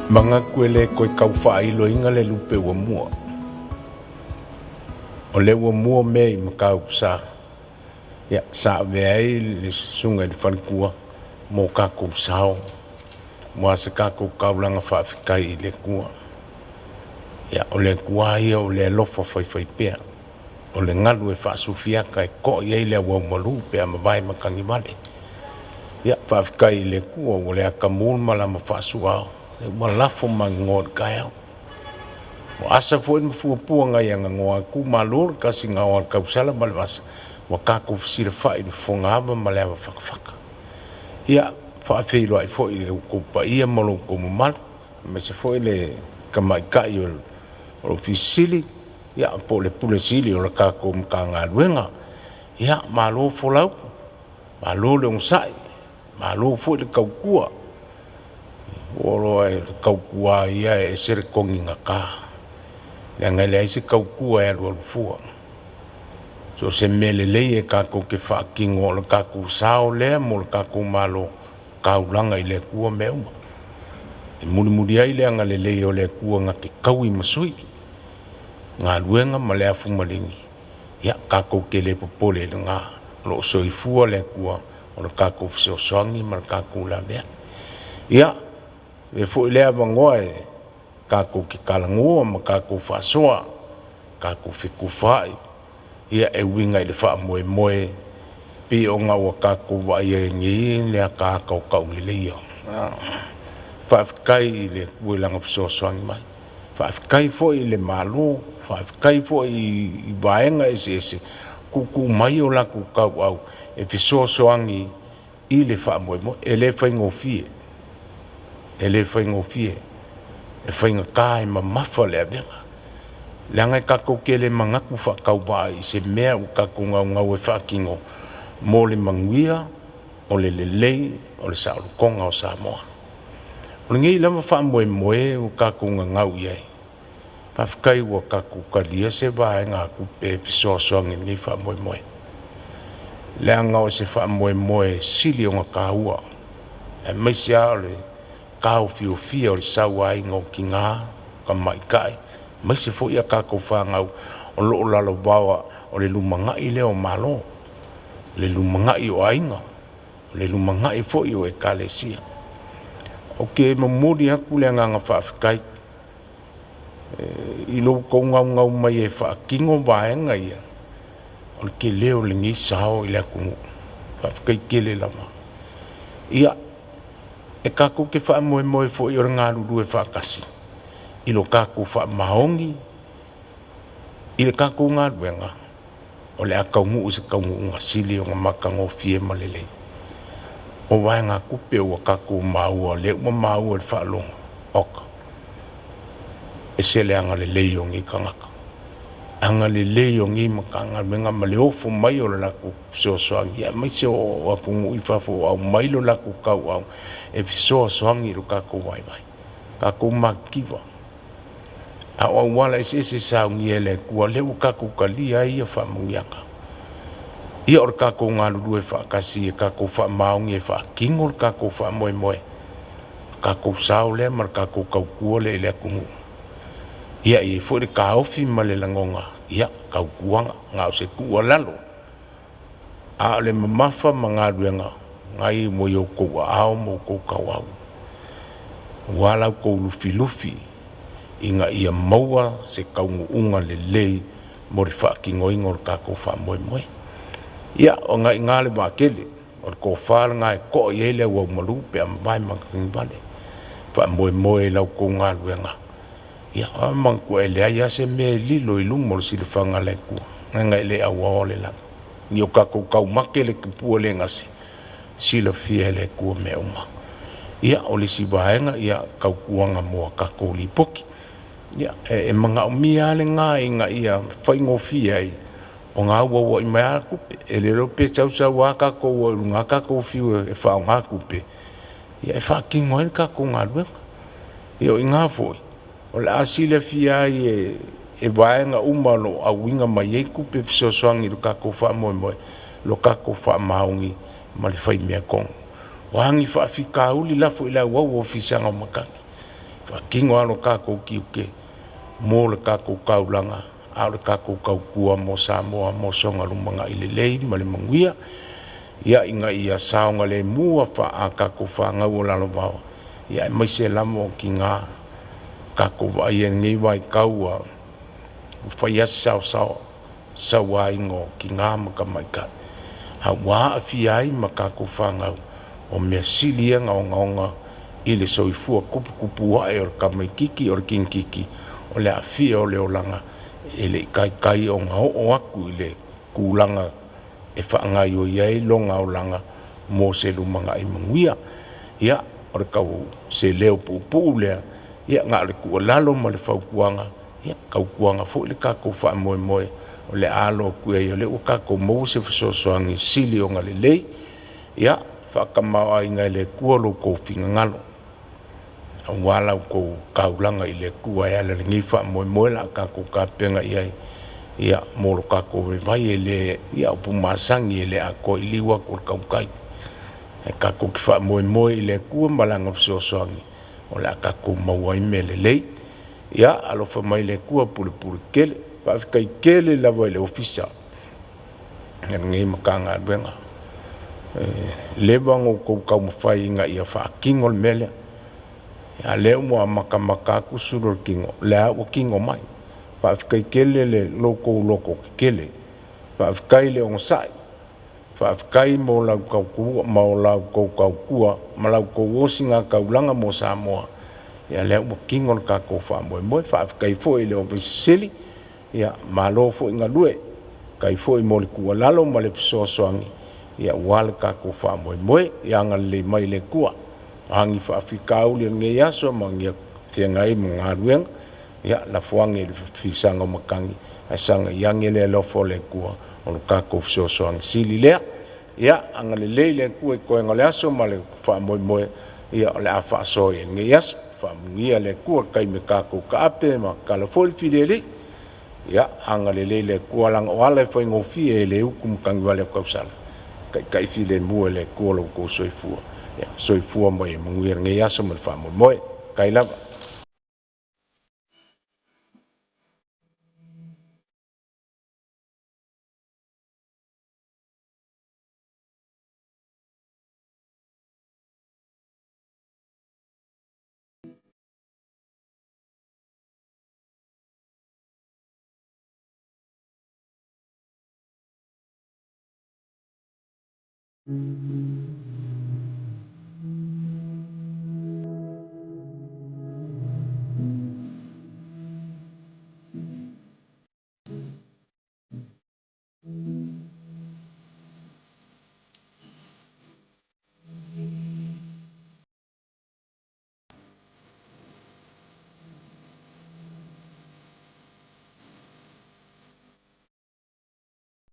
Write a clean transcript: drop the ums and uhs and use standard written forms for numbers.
Manatu e le toe tau faailoina le lupe ua mua. O lea ua mua mea i Matautusa, ia, sa avea ai le susuga i le faletua mo tatou sao aua se tatou taulaga faafetai i le Atua. Ia, o le Atua ia o le alofa faifaipea, o le galu e faasufiata e to'a i ai le auaumalu pe a mavae matagivale. Ia, faafetai i le Atua ua le atamu le malama faasuaao, ua lafo magoa i le taeao. Ua asa foi le mafua nai aganoa atu malo le tasi gao al tausala ma le vasa ua tatou fesilafai i le fofoga ava ma le ava fatafata. Ia faafeiloai foi i le outou paia ma lo outou mamalu, aemaise foi le tamaitai o le Ofisa Sili, ia po o le Pule Sili o le tatou Matagaluega. Ia malo folau, malo le onosai, malo foi le tautua. Ua loa e tautua ia e ese le togigata, leaga e leai se tautua e alualu fua. So o se mea lelei e tatou te faatino o le tatou sao lea mo le tatou Malo, taulaga i le Atua mea uma. E mulimuli ai le agalelei o le Atua na te taui ma sui galuega ma le afu maligi. Ia tatou te le popole i lena, o lo o soifua le Atua o le tatou fesoasoani ma le tatou lavea. Ia e foi lea avanoa e tatou te talanoa ma tatou faasoa, tatou fetufaai, ia e uiga i le faamoemoe pei ona ua tatou vaaia ai nei le ataata o tauleleia. Faafetai i le Atua i lana fesoasoani mai, faafetai foi i le Malo, faafetai foi i vaega eseese tuutuu mai o latou tauau e fesoasoani i le faamoemoe. E le faigofie, e le faigofie, e faigata e mamafa le avega, leaga e tatou te le manatu faatauvaa i se mea ua tatou naunau e faatino mo le manuia o le lelei o le saolotoga o Samoa. O lenei lava faamoemoe ua tatou gagau i ai, faafetai ua tatou talia se vaegatupe e fesoasoani i lenei faamoemoe, leaga o se faamoemoe sili ona taua, aemaise lava o le taofiofia o le sauaina o tina, tamaitai, aemaise foi a tatou fanau o lo o lalovaoa o le lumanai lea o Malo, le lumanai o aiga, o le lumanai foi o Ekalesia. Ou te momoli atu le agaga faafetai i lo outou naunau mai e faatino vaega ia, o le tele o lenei sao i le atunuu. Faafetai tele lava. Ia, e tatou te faamoemoe foi o le galulue faatasi i lo tatou faamaoni i le tatou galuega, o le a taunuu i se taunuuga sili ona matagofie ma lelei. O vaegatupe ua tatou maua, lea ua maua i le faalogo, oka, ese le agalelei o nei tagata, agalelei o nei Matagaluega ma le ofo mai o le latou fesoasoani, aemaise o atunuu i fafo o aumai lo latou tauau e fesoasoani i lo tatou vaivai, tatou matitiva. A o auala eseese e saunia e le Atua, lea ua tatou talia ai ia faamanuiaga. Ia o le tatou galulue faatasi e tatou faamaoni e faatino le tatou faamoemoe, tatou sao lea ma le tatou tautua lea i le atunuu. Ia e i ai foi le taofi ma le lagona, ia tautuana, na o se tuualalo, a o le mamafa ma galuega nai ua i outou aao ma outou tauau, ua la outou lufilufi ina ia maua se taunuuga lelei mo le faatinoina o le tatou faamoemoe. Ia, o lena i ina le vaatele, o le tofa lena e to'a i ai le auaumalu pe a mavae matagivale. Faamoemoe i la outou galuega, ia manatua e leai lava se mea e lilo i luma o le silafaga a le Atua, leaga e le auaoa le lagi. Ni o tatou taumate le tupua le gase, silafia e le Atua mea uma. Ia, o le isi vaega, ia tautuana mo a tatou lipoti. Ia, e manaomia lava lena ina ia faigofie ai ona auauai mai lava tupe. E le iloa pe sausau lava tatou o i luga tatou fiu e faaaoga tupe, ia e faatino ai le tatou galuega. Ia o i ina foi o le a silafia ai e vaega uma o lo o auina mai ai tupe fesoasoani i lo tatou faamoemoe, lo tatou faamaoni ma le faimea tonu. O a ni faafitauli, lafo i le auau o fisaga o matagi. Faatino lava lo tatou tiute mo le tatou taulaga, a o le tatou tautua mo Samoa mo sona lumanai lelei ma le manuia, ia ina ia saogalemu a tatou fanau o lalovaoa, ia aemaise lava o tina. Tatou vaaia i lenei vaitau ua fai lava si saosaoa sauaina o tina ma tamaitai, a ua aafia ai ma tatou fanau. O mea sili ia ona ogaoga i le soifua tuputupu ae o le tamaititi o le teinititi, o le aafia o le olaga e le i taitai ona oo atu i le tulaga e faagaioi ai lona olaga mo se lumanai manuia. Ia, o le tau se leo puupuu lea, ia na o le tuualalo ma le fautuaga, ia tautuana foi le tatou faamoemoe o le a alo atu i ai, o lea ua tatou maua se fesoasoani sili ona lelei. Ia faatamaoaiga e le Atua lo outou finagalo aua la outou taulaga i le Atua e ala i lenei faamoemoe o le a tatou tapena i ai, ia mo lo tatou vaivai e le, ia o upu masani e le atoa i liu atu o le tautai. Ae tatou te faamoemoe i le Atua ma Lana fesoasoani o le a tatou maua ai mea lelei. Ia alofa mai le Atua pulepule tele. Faafetai tele lava i le Ofisa i lenei Matagaluega. E leva ona outou taumafai ina ia faatino le mea lea, a o lea ua matamata atu sulu o le tino, o lea ua tino mai. Faafetai tele lo outou lototetele, faafetai le onosai, faafetai mo la outou tautua ma la outou osigataulaga mo Samoa. Ia lea ua tino le tatou faamoemoe. Faafetai foi i le Ofisa Sili, ia malo foi galue, faafetai foi mo le tuualalo ma le fesoasoani aua le tatou faamoemoe. Ia agalelei mai le Atua. O a ni faafitauli o lenei aso ma ni feagai ma galuega, ia lafo ane i le fisaga o matagi ae sagai ane le alofa o le Atua, o le tatou fesoasoani sili lea. Ia agalelei le Atua i toega o le aso ma le faamoemoe ia o le a faasoa i lenei aso. Faamanuia le Atua i le taimi o tatou taape ma tatala foi le filialii. Ia agalelei le Atua leaga o ala e faigofie e le utu matagivale a tausala, taitai filemu e le Atua lo outou soifua. Ia soifua ma ia manuia lenei aso ma le faamoemoe. Faafetai lava.